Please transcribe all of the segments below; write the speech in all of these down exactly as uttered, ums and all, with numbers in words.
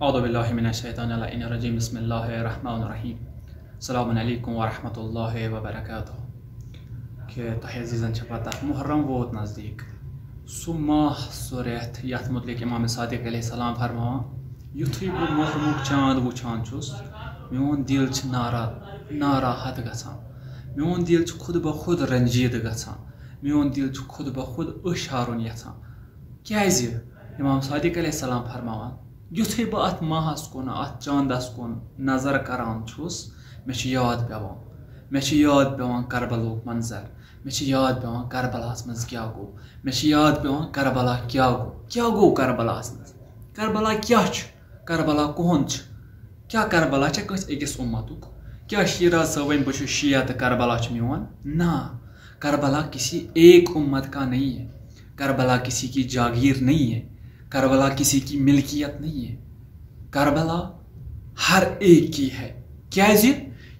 اعوذ باللہ من الشیطان اللعین الرجیم، بسم اللہ الرحمن الرحیم۔ السلام علیکم ورحمۃ اللہ وبرکاتہ۔ کہ تۄہہِ عزیزن چھِ پتہ، محرم ووت نزدیٖک۔ سُہ ماہ، سُہ رٮ۪تھ، یتھ متعلق امام صادق علیہ السلام فرماوان، یُتھُے بہٕ محرمُک چاند وٕچھان چھُس، میون دل چھُ نارا-، ناراحت گژھان، میون دل چھُ خود بخود رنجیدٕ گژھان، میون دل چھُ خود بخود أچھ ہارُن یژھان۔ کیازِ؟ امام صادق علیہ السلام فرماوان، یُتھُے بہٕ اتھ ماہس کُن، اتھ چاندس کُن نظر کران چھُس، مےٚ چھُ یاد پٮ۪وان، مےٚ چھُ یاد پٮ۪وان کربلُک منظر، مےٚ چھُ یاد پٮ۪وان کربلاہس منٛز کیٛاہ گوٚو، مےٚ چھُ یاد پٮ۪وان کربلا کیٛاہ گوٚو، کیٛاہ گوٚو کربلاہس منٛز، کربلا کیٛاہ چھُ، کربلا کُہُنٛد چھُ، کیٛاہ کربلا چھےٚ کٲنٛسہِ أکِس اُمتُک؟ کیٛاہ شیٖراز صٲبٕنۍ بہٕ چھُس شیعہ تہٕ کربلا چھُ میون؟ نہ، کربلا کسی ایک امت کا نہیں ہے، کربلا کسی کی جاگیر نہیں ہے، کربلا کسی کی ملکیت نہیں ہے، کربلا ہر ایک کی ہے۔ کیازِ؟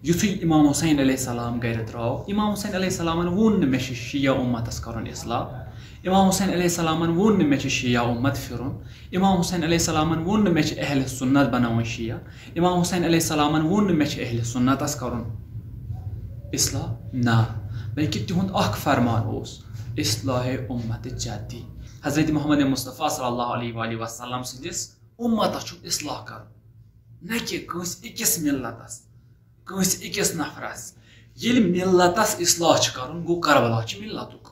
یُتھُے امام حسین علیہ السلام گرِ درٛاو، امام حسین علیہ السلامن ووٚن نہٕ مےٚ چھِ شیعہ امتس کرُن اصلاح، امام حسین علیہ السلامن ووٚن نہٕ مےٚ چھِ شیعہ امت پھِرُن، امام حسین علیہ السلامن ووٚن نہٕ مےٚ چھِ اہل سنت بناوٕنۍ شیعہ، امام حسین علیہ السلامن ووٚن نہٕ مےٚ چھِ اہل سنتس کرُن اصلاح، نہ، بلکہ تِہُنٛد اکھ فرمان اوس، اصلاح امت جدی۔ حضرت محمد مصطفیٰ صلی اللہ علیہ وآلہ وسلم سٕنٛدِس امتس چھُ اصلاح کرُن، نہ کہ کٲنٛسہِ أکِس ملتس، کٲنٛسہِ أکِس نفرس۔ ییٚلہِ ملتس اصلاح چھُ کرُن، گوٚو کربلا چھُ ملتُک۔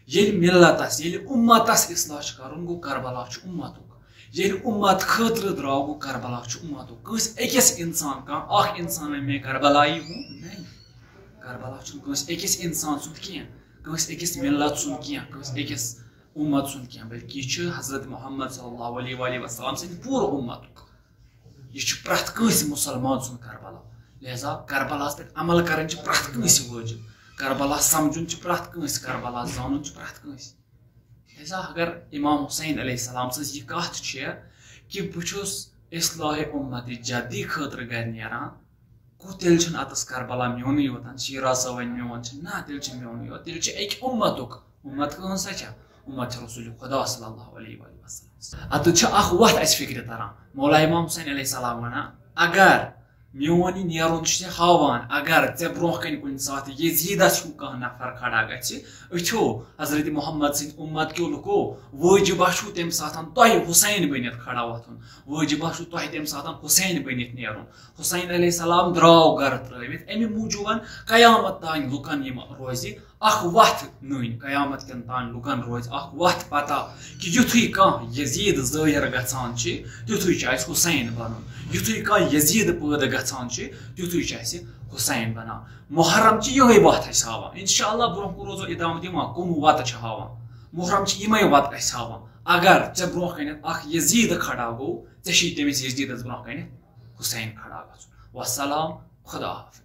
ییٚلہِ ملتس، ییٚلہِ امتس اصلاح چھُ کرُن، گوٚو کربلا چھُ امتُک۔ ییٚلہِ امت خٲطرٕ درٛاو، گوٚو کربلا چھُ امتُک۔ کٲنٛسہِ أکِس انسان، کانٛہہ اکھ انسان وَنہِ مےٚ کربلایی ہوں، نہیں۔ کربلا چھُنہٕ کٲنٛسہِ أکِس انسان سُنٛد کینٛہہ، کٲنٛسہِ أکِس ملت سُنٛد کینٛہہ، کٲنٛسہِ أکِس امت سُنٛد کینٛہہ، بلکہِ یہِ چھُ حضرت محمد صلی اللہ علیہ وآلہ وسلم سٕنٛدِ پوٗرٕ امتُک۔ یہِ چھُ پرٛٮ۪تھ کٲنٛسہِ مُسلمان سُنٛد کربلا۔ لہذا کربلاہس پٮ۪ٹھ عمل کرٕنۍ چھِ پرٛٮ۪تھ کٲنٛسہِ وٲجِب۔ کربلا سمجھُن چھُ پرٛٮ۪تھ کٲنٛسہِ، کربلا زانُن چھُ پرٛٮ۪تھ کٲنٛسہِ۔ لہذا اگر امام حسین علیہ السلام سٕنٛز یہِ کتھ چھِ کہ بہٕ چھُس اصلاح امت جدی خٲطرٕ گرِ نیران، گوٚو تیٚلہِ چھُنہٕ اتس کربلا میونُے یوت، شیٖراز صٲبن میون چھُ، نہ، تیٚلہِ چھُ میونُے یوت، تیٚلہِ چھُ اکہِ امتُک۔ امت کٕہٕنٛز سا چھےٚ؟ امت چھےٚ رسول خدا صلی اللہ علیہ وآلہ وسلم۔ اتھ چھِ اکھ وتھ اسہِ فکرِ تران۔ مولا امام حسین علیہ السلام ونان، اگر میون یہِ نیرُن چھُ ژےٚ ہاوان، اگر ژےٚ برونٛہہ کنہِ کُنہِ ساتہٕ یزیدس ہیوٗ کانٛہہ نفر کھڑا گژھِ، أچھو، حضرت محمد سٕنٛدِ امت کیو لُکو، وٲجبہ چھُو تمہِ ساتہٕ تۄہہِ حسین بٔنِتھ کھڑا وۄتھُن، وٲجبہ چھُو تۄہہِ تمہِ ساتہٕ حسین بٔنِتھ نیرُن۔ حسین علیہ السلام درٛاو گرٕ ترٲوِتھ، امہِ موٗجوٗبن قیامت تام لُکن یِم روزِ اکھ وتھ نٔنۍ، قیامت کٮ۪ن تام لُکن روزِ اکھ وتھ پتہ کہ یُتھُے کانٛہہ یزید ظٲہر گژھان چھِ، تیُتھُے چھُ اسہِ حسین بنُن، یُتھُے کانٛہہ یزید پٲدٕ گژھان چھِ، تیُتھُے چھُ اسہِ حسین بنان۔ محرم چھِ یِہوٚے وتھ اسہِ ہاوان۔ انشاءاللہ برونٛہہ کُن روزو ادامت دِوان، کُم وتہٕ چھِ ہاوان۔ محرم چھِ یِمے وتہٕ اسہِ ہاوان۔ اگر ژےٚ برونٛہہ کنٮ۪تھ اکھ یزید کھڑا گوٚو، ژےٚ چھُے تٔمِس یزیدس برونٛہہ کنٮ۪تھ حسین کھڑا گژھُن۔ والسلام، خدا حافظ۔